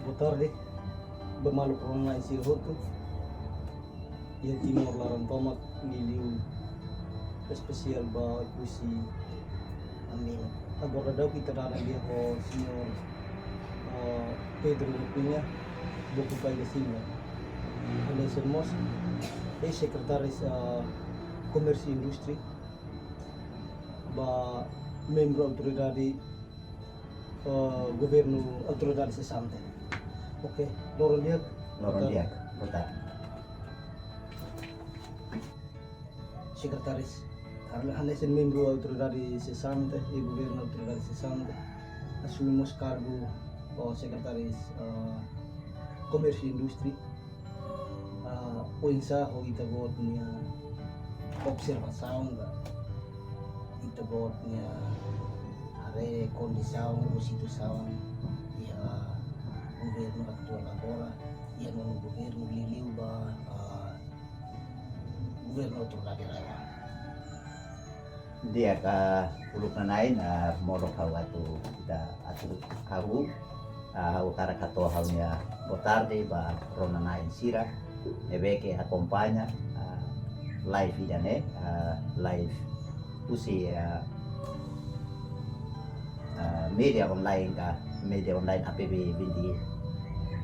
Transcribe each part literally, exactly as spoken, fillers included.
Boa tarde ba maluk rona-na'in sira hotu. Iha Timor laran tomak, liuliu espesiál ba Oekusi Ambeno. Agora daudaun ita dada lia ho señór, ah, Pedro da Cunha Buku Pai da Silva. Hanesan mós eis-sekretáriu, ah, Komérsiu Indústria ba membru autoridade, eh, governu, autoridade sesante. Oke, loron di'ak. Loron di'ak, boa tarde. Sekretaris, karena hanesan membru autoridade sesante, e governu autoridade sesante, asume mós kargu, o sekretaris, eh, komérsiu indústria, ah, oinsá ho ita-boot nia observasaun ka, ita-boot nia haree kondisaun ou situasaun iha governu atuál agora, iha nonu governu, liuliu ba, ah, governu autoridade raiwan. Di'ak, ah, uluk nana'in, ah, molok ha'u atu, ita atu ha'u, ah, ha'u hakarak hato'o ha'u-nia boa tarde ba rona-na'in sira ne'ebé ke akompaña, ah, live ida-ne'e, ah, live husi, ah, ah, média online ka, média online A P B vinte e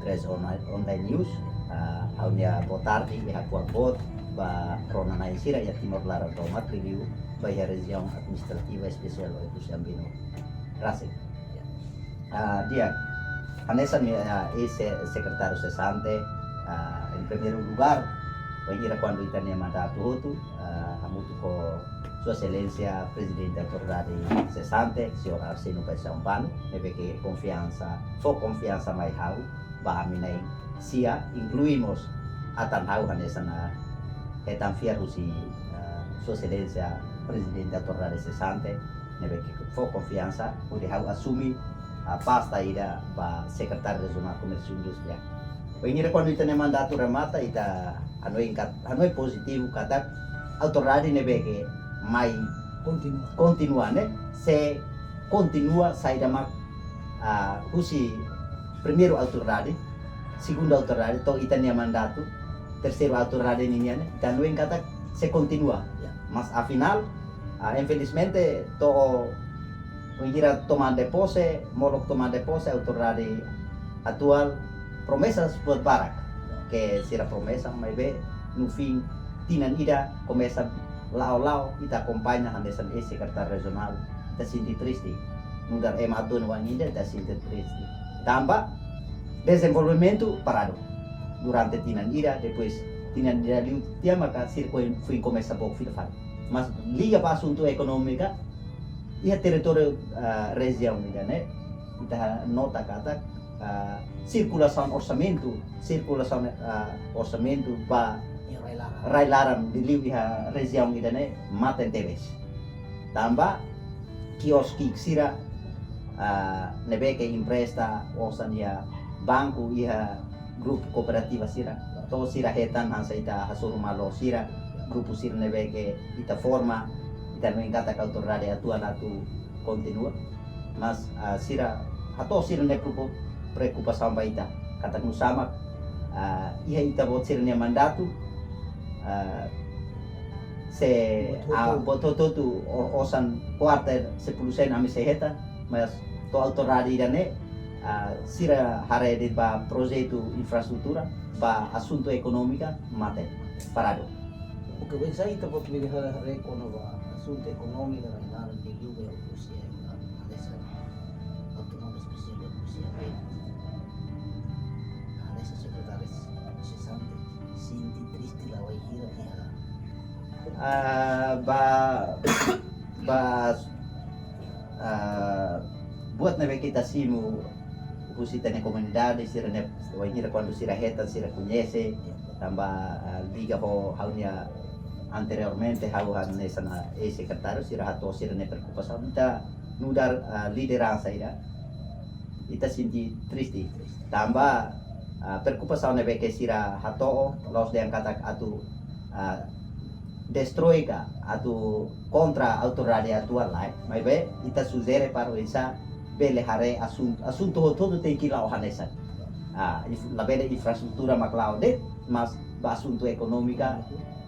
três online, online news. Ah, ha'u-nia boa tarde iha kuak boot ba rona-na'in sira iha Timor laran tomak, liuliu ba iha rejiaun administrativa espesiál Oekusi Ambeno rasik. Ah, di'ak, hanesan, ah, eis-sekretáriu sesante, ah, em primeiro lugar, wainhira kuandu ita-nia mandatu hotu, ah, hamutuk ho Sua Exelénsia Prezidente Autoridade sesante, señór Arsénio Paixão Pano, ne'ebé ke konfiansa, fó konfiansa mai ha'u ba ami na'in sia, inklui mós atan ha'u hanesan, ah, hetan fiar husi, ah, Sua Exelénsia Prezidente Autoridade sesante, ne'ebé ke fó konfiansa hodi ha'u asume, ah, pasta ida ba Sekretáriu Rejionál Komérsiu Indústria. Wainhira kuandu ita-nia mandatu remata, ita hanoin kat-, hanoin pozitivu katak autoridade ne'ebé ke mai kontinua, kontinua ne'e, sei kontinua saida mak, ah, husi primeiru autoridade, segundu autoridade, to'o ita-nia mandatu, terseiru autoridade ninian ne'e, ita hanoin katak sei kontinua. Ya. Mas afinál, ah, infelizmente, to'o wainhira tomada de pose, molok tomada de pose, autoridade atuál, promesas buat barak ke sira promesa, maibé no fim tinan ida komesa la'o-la'o, ita akompaña hanesan eis-sekretáriu rejionál, ita sente triste. Nu'udar ema atu no wan ida, ita sente triste. Tanba dezenvolvimentu paradu durante tinan ida, depois tinan ida liu tiha maka sira foin, foin komesa book fila fali. Mas liga ba asuntu ekonómika, iha territóriu, ah, rejiaun ida-ne'e, ita nota katak, ah, sirkulasaun orsamentu, sirkulasaun, ah, orsamentu ba iha rai-laran, rai-laran, liuliu iha rejiaun ida-ne'e mate tebes. Tanba kios ki'ik sira, ah, ne'ebé ke empresta osan iha banku, iha grupu kooperativa sira, to'o sira hetan hanesan ita hasoru malu sira, grupu sira ne'ebé ke ita forma, ita hanoin katak autoridade atuál atu kontinua. Mas, ah, sira hato'o sira-nia preoku-, preokupasaun ba ita. Katak nusá mak, ah, iha ita-boot sira-nia mandatu, ah, sei, buat hotu, ah, buat hotu-hotu, o-, osan kuarter sepuluh sen ami sei hetan, mas to'o autoridade ida-ne'e, ah, sira haree de'it ba projetu infraestrutura, ba asuntu ekonómika mate, paradu. Oke, baik, saya ita-boot bele haree, haree kona-ba asuntu ekonómika rai-laran liuliu ba Oekusi Ambeno, hanesan Autonomia Espesiál Oekusi Ambeno. Hanesan sekretaris sesante, sente triste la wainhira iha. Ah, ba, ba, ah, buat ne'ebé ke ita simu husi ita-nia komunidade, sira-ne'e, wainhira kuandu sira hetan, sira koñese, tanba, ah, liga ho ha'u-nia anteriormente, ha'u hanesan eis-sekretáriu, sira hato'o sira-nia preokupasaun, ita nu'udar, ah, lideransa ida, ita sente triste. Tanba, ah, preokupasaun ne'ebé ke sira hato'o, la'ós dehan katak atu, ah, destroi ka atu kontra autoridade atuál, lae, maibé ita sujere para oinsá bele haree asuntu, asuntu hotu-hotu tenke la'o hanesan. Ah, inf-, labele infraestrutura mak la'o de'it, mas ba asuntu ekonómika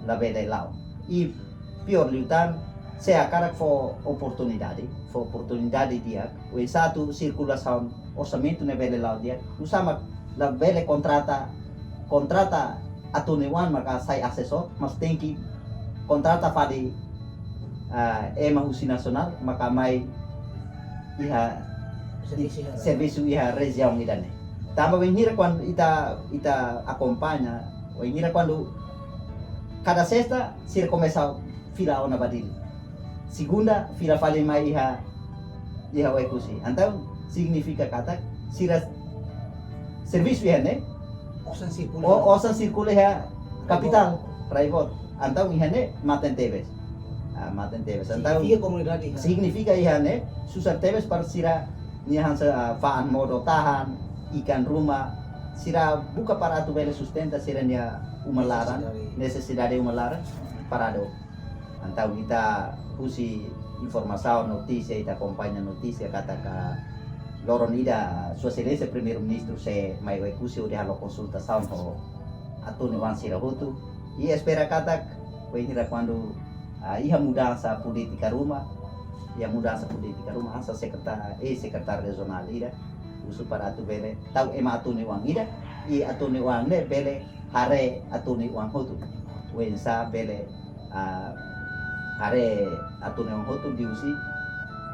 labele la'o. I piór liután, se hakarak fó oportunidade, fó oportunidade di'ak, oinsá atu sirkulasaun orsamentu ne'e bele la'o di'ak, oinsá mak labele kontrata, kontrata atu ne'e wan maka sai asesór, mas tenke kontrata fali, ah, ema husi nasionál, maka mai iha servisu iha, servisu iha rejiaun ida-ne'e. Tanba wainhira kuandu ita, ita akompaña, wainhira kuandu kada sesta sira komesa fila ona ba Dili. Segunda fila fali mai iha, iha Oekusi. Entaun signifika katak sira servisu iha ne'e, osan sirkula, o-, osan sirkula iha kapitál, Raibot. Entaun iha ne'e mate tebes. Ah, mate tebes. Entaun signifika komunidade iha, signifika iha ne'e susar tebes para sira-nia hanesan, ah, fa'an modo tahan, ikan ruma, sira buka para atu bele sustenta sira-nia uma laran, nesesidade, nesesidade uma laran, paradu. Entaun ita husi informasaun, notísia, ita akompaña notísia katak loron ida Sua Exelénsia Primeiru-Ministru sei mai Oekusi hodi halo konsultasaun ho atu ne'e wan sira hotu. I espera katak wainhira kuandu, ah, iha mudansa polítika ruma, iha mudansa polítika ruma, hanesan sekretáriu, eh, sekretáriu rejionál ida, husu para atu bele tau ema atu ne'e wan ida, i atu ne'e wan ne'e bele haree atu ne'e wan hotu. Oinsá bele, ah, haree atu ne'e wan hotu liuhusi,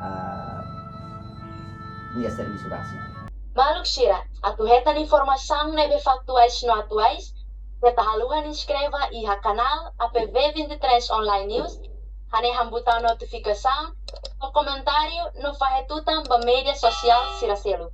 ah, nia servisu rasik. Maluk sira, atu hetan informasaun ne'ebé faktuais no atuais, keta haluha inskreve iha kanál A P V vinte e três Online News, hanehan butaun notifikasaun, no komentáriu, no fahe tutan ba média sosiál sira seluk.